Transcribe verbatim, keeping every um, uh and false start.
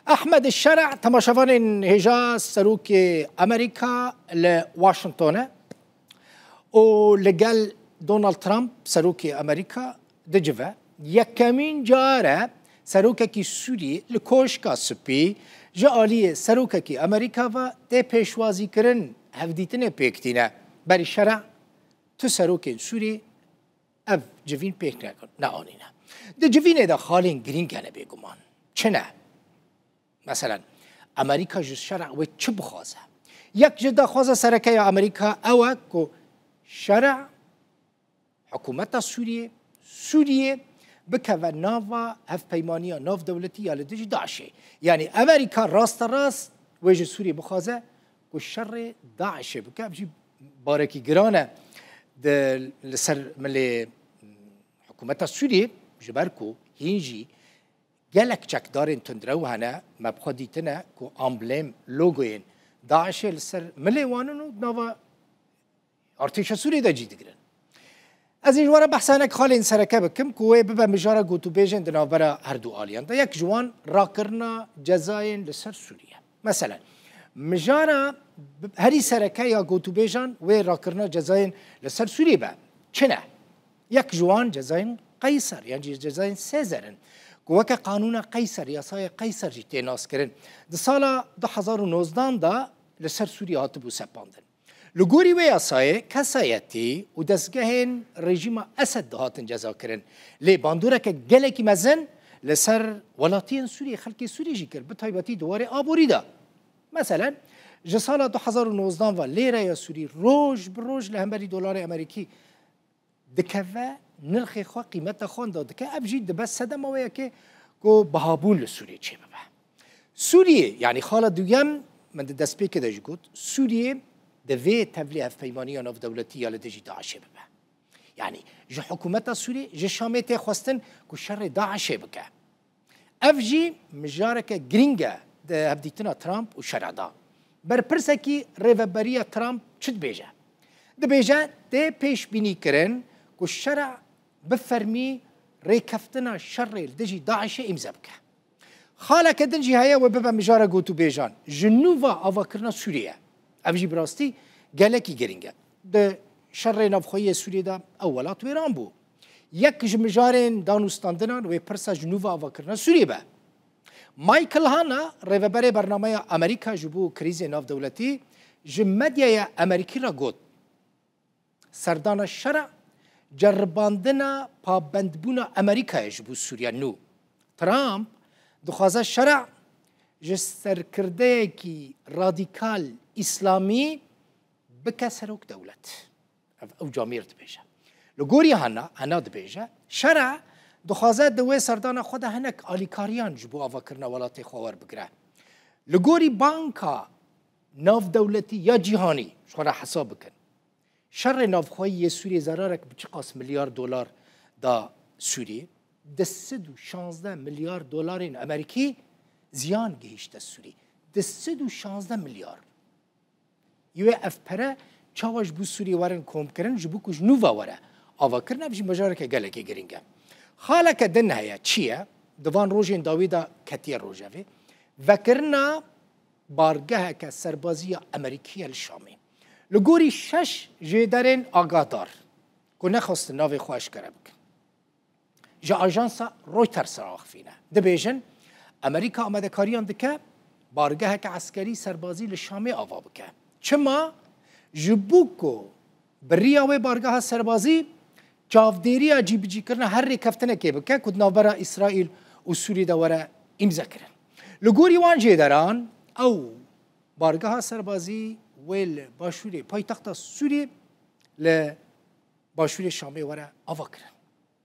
Ehmed Şer'a, temaşevanên hêja, serokê Amerîka li Washington e û li gel Donald Trump, serokê Amerîka, dicive. Yekemîn car e serokekî Sûriyê li Koşka Spî ji aliyê serokekî Amerîka ve tê pêşwazîkirin, hevdîtinê pêk tîne. Berî Şer'a, tu serokên Sûriyê ev civîn pêk ne-, neanîne. Di civînê de xalên girîng hene bêguman. Çi ne? Meselen, Amerîka ji Şer'a wê çi bixwaze? Yek ji daxwaza sereke ya Amerîka ew e ku Şer'a, hikûmeta Sûriyê, Sûriyê bikeve nava hevpeymaniya navdewletî ya li dijî DAIŞ'ê. Yanî Amerîka rasterast wê ji Sûriyê bixwaze ku şerê DAIŞ'ê bike. Ev jî barekî giran e di, li ser milê hikûmeta Sûriyê, ji ber ku hîn jî gelek çekdarên tundrew hene, me bi xwe dîtine ku amblêm, logoyên DAIŞ'ê li ser milê wan in û di nava artêşa Sûriyê de cî digirin. Ez ê ji we re behsa hinek xalên sereke bikim ku wê bibe mijara gotûbêjên di navbera her du aliyan de. Yek ji wan rakirina cezayên li ser Sûriye. Meselen, mijara bi-, herî sereke ya gotûbêjan wê rakirina cezayên li ser Sûriyê be. Çi ne? Yek ji wan cezayên Qeyser, yan jî cezayên Sêzer in, ku weke qanûna Qeyser, yasaya Qeyser jî tê naskirin, di sala du hezar û nozdan de li ser Sûriye hatibû sepandin. Li gorî wê yasayê, kesayetî û dezgehên rejîma Esed dihatin cezakirin. Lê bandoreke gelekî mezin li ser welatiyên Sûriyê, xelkê Sûriyê jî kir, bi taybetî di warê aborî de. Meselen, ji sala du hezar û nozdan ve lêreya Sûrî roj bi roj li hemberî dolarê Amerîkî dikeve, nirxê xwe, qîmeta xwe wenda dike. Ev jî dibe sedema wê yekê ku bihabûn li Sûriyê çêbibe. Sûriyê, yanî xala duyem, min di destpêkê de jî got, Sûriyê divê tevlî hevpeymaniya navdewletî ya li dijî DAIŞ'ê bibe. Yanî ji hikûmeta Sûriyê, ji Şamê tê xwestin ku şerê DAIŞ'ê bike. Ev jî mijareke girîng e di hevdîtina Trump û Şer'a de. Berpirsekî rêveberiya Trump çi dibêje? Dibêje, tê pêşbînîkirin ku Şer'a bi fermî rêkeftina şerê li dijî DAIŞ'ê îmze bike. Xaleke din jî heye wê bibe mijara gotûbêjan. Ji nû ve avakirina Sûriyê ye. Ev jî bi rastî gelekî girîng e. Di şerê navxweyî yê Sûriyê de ew welat wêran bû. Yek ji mijarên danûstandinan wê pirsa ji nû ve avakirina Sûriyê be. Michael Hanna, rêveberê bernameya Amerîka ji bo krîzê navdewletî, ji medyaya Amerîkî re got, serdana Şer'a ceribandina pabendbûna Amerîkayê ji bo Sûriya nû. Trump dixwaze Şer'a ji serkirdeyekî radîkal îslamî bike serok dewlet. Ev, ew camêr dibêje. Li gorî Hanna, Hanna dibêje, Şer'a dixwaze di wê serdana xwe de hinek alîkariyan ji bo avakirina welatê xwe werbigire. Li gorî Banka Navdewletî ya Cîhanî, ji xwe re hesab bikin, şerê navxweyî yê Sûriyê zerarek bi çiqas milyar dolar da Sûriyê? Du sed û şazdeh milyar dolarên Amerîkî ziyan gihîşte Sûriyê. Du sed û şazdeh milyar. Yê ev pere çawa ji bo Sûriyê werin komkirin, ji bo ku ji nû ve were avakirin, ev jî mijareke gelekî girîng e. Xaleke din heye, çi ye? Di van rojên dawî de ketiye rojevê. Vekirina bargeheke serbazî ya Amerîkî ye li Şamê. Li gorî şeş jêderên agahdar ku nexwestin navê xwe eşkere bikin, ji ajansa Reuters re axivîne. Dibêjin, Amerîka amadekariyan dike bargeheke eskerî serbazî li Şamê ava bike. Çima? Ji bo ku bi riya wê bargeha serbazî çavdêriya cîbicîkirina her rêkeftinekê bike ku di navbera Îsraîl û Sûriyê de were îmzekirin. Li gorî wan jêderan, ew bargeha serbazî wê li başûrê paytexta Sûriyê li başûrê Şamê were avakirin.